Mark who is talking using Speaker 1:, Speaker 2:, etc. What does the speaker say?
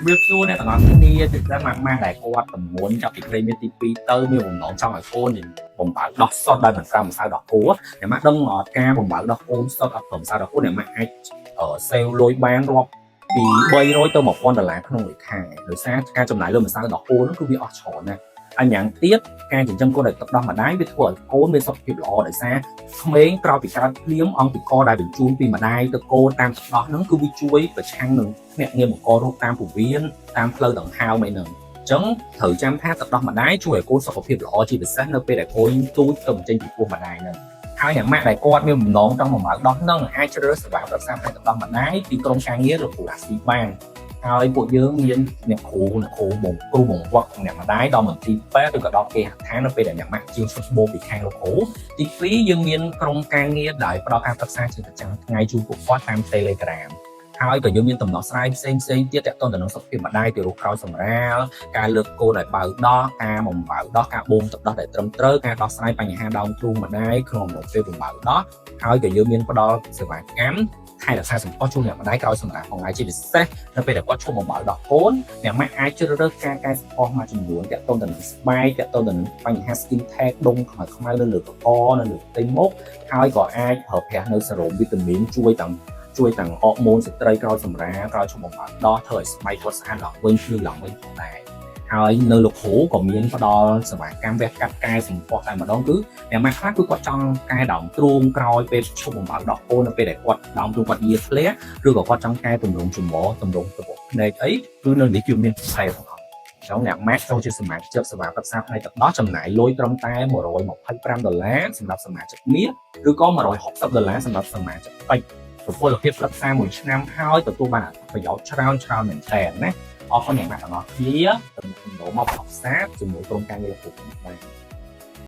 Speaker 1: ជំរាបសួរអ្នកទាំងអស់គ្នាទិដ្ឋម៉ាក់ម៉ាក់ដែលគាត់តំមុនចាប់ពីត្រីមាសទី2ទៅមានបំណងចង់ឲ្យកូនបំបើដោះសុតដោយមិនប្រើម្សៅដោះគោអ្នកម៉ាក់ដឹងអត់ការបំបើដោះកូនសុតអត់ប្រើម្សៅដោះគោអ្នកម៉ាក់អាចសេវលុយបានរាប់ពី300ទៅ1000ដុល្លារក្នុងមួយខែដោយសារការចំណាយលើម្សៅដោះគោនោះគឺវាអស់ច្រើនណាស់ហើយម្យ៉ាងទៀតការចិញ្ចឹមកូនដោយទឹកដោះម្ដាយវាធ្វើឲ្យកូនមានសុខភាពល្អដោយសារក្មេងក្រោយពីកើតភ្លាមអង្គពីកដែលបញ្ជូនពីម្ដាយទៅកូនតាមទឹកដោះហ្នឹងគឺវាជួយប្រឆាំងនឹងភ្នាក់ងារបង្ករោគតាមពោះវៀនតាមផ្លូវដង្ហើមអីហ្នឹងអញ្ចឹងត្រូវចាំថាទឹកដោះម្ដាយជួយឲ្យកូនសុខភាពល្អជាពិសេសនៅពេលដែលកូនទូចទៅបញ្ចេញពីពោះម្ដាយហ្នឹងហើយអ្នកម៉ាក់ដែលគាត់មានបំណងចង់បំរើដោះហ្នឹងអាចជ្រើសរើសសេវាប្រឹក្សាផ្នែកទឹកដោះម្ដាយពីក្រុមការងារលោកគ្រូអាស៊ីបានហើយពួកយើងមានអ្នកគ្រូអ្នកគ្រូបងគ្រូបង្វឹកអ្នកម្ដាយដល់មន្ទីរពេទ្យឬក៏ដល់គេហដ្ឋាននៅពេលដែលអ្នកម៉ាក់ជាងឈុតបូពីខាងលោកគ្រូទី2យើងមានក្រុមការងារដែលផ្ដល់ការប្រឹក្សាជាប្រចាំថ្ងៃជូនពួកគាត់តាម Telegram ហើយក៏យើងមានដំណោះស្រាយផ្សេងផ្សេងទៀតទាក់ទងទៅនឹងសុខភាពម្ដាយទារកក្រោយសម្រាលការលើកកូនឲ្យបើដោះការបំបើដោះការបូមទឹកដោះដែលត្រឹមត្រូវការដោះស្រាយបញ្ហាដើមទ្រូងម្ដាយក្នុងអំឡុងពេលបំបើដោះហើយក៏យើងមានផ្ដល់សេវាកម្មថែរក្សាសម្ផស្សជូនអ្នកម្ដាយក្រោយសម្រាលផងដែរជាពិសេសនៅពេលដែលគាត់ឈប់បំបើដោះកូនអ្នកម៉ាក់អាចជ្រើសរើសការកែសម្ផស្សមួយចំនួនទាក់ទងទៅនឹងស្បែកទាក់ទងទៅនឹងបញ្ហា skin tag ដុំខ្មៅខ្មៅនៅលើកកនៅលើផ្ទៃមុខហើយក៏អាចប្រើប្រាស់នៅសេរ៉ូមវីតាមីនជួយទាំងជួយទាំងអរម៉ូនស្ត្រីក្រោយសម្រាលក្រោយឈប់បំបើដោះធ្វើឲ្យស្បែកគាត់ស្អាតឡើងវិញភ្លឺឡើងវិញផងដែរហើយនៅលោកគ្រូក៏មានផ្ដល់សេវាកម្មវះកាត់កែសម្ផស្សតែម្ដងគឺអ្នកម៉ាក់ខ្លះគឺគាត់ចង់កែដើមទ្រូងក្រោយពេលឈប់បំបើដោះកូននៅពេលដែលគាត់ដើមទ្រូងគាត់យាធ្លាក់ឬក៏គាត់ចង់កែទម្រង់ច្រមុះទម្រង់ត្របកភ្នែកអីគឺនៅនេះគឺមានផ្សេងទាំងអស់ចឹងអ្នកម៉ាក់ចូលជាសមាជិកសេវាប្រឹក្សាផ្នែកទឹកដោះចំណាយលុយត្រឹមតែ125ដុល្លារសម្រាប់សមាជិកមាសឬក៏160ដុល្លារសម្រាប់សមាជិកពេជ្រប្រពលភាពប្រឹក្សាមួយឆ្នាំហើយទទួលបានអត្ថប្រយោជន៍ច្រើនច្រើនមែនតើណាអរគុណអ្នកម៉ាក់ទាំងអស់គ្នាទំនាក់ទំនងមកប្រឹក្សាជាមួយក្រុមការងារលោកគ្រូបាន។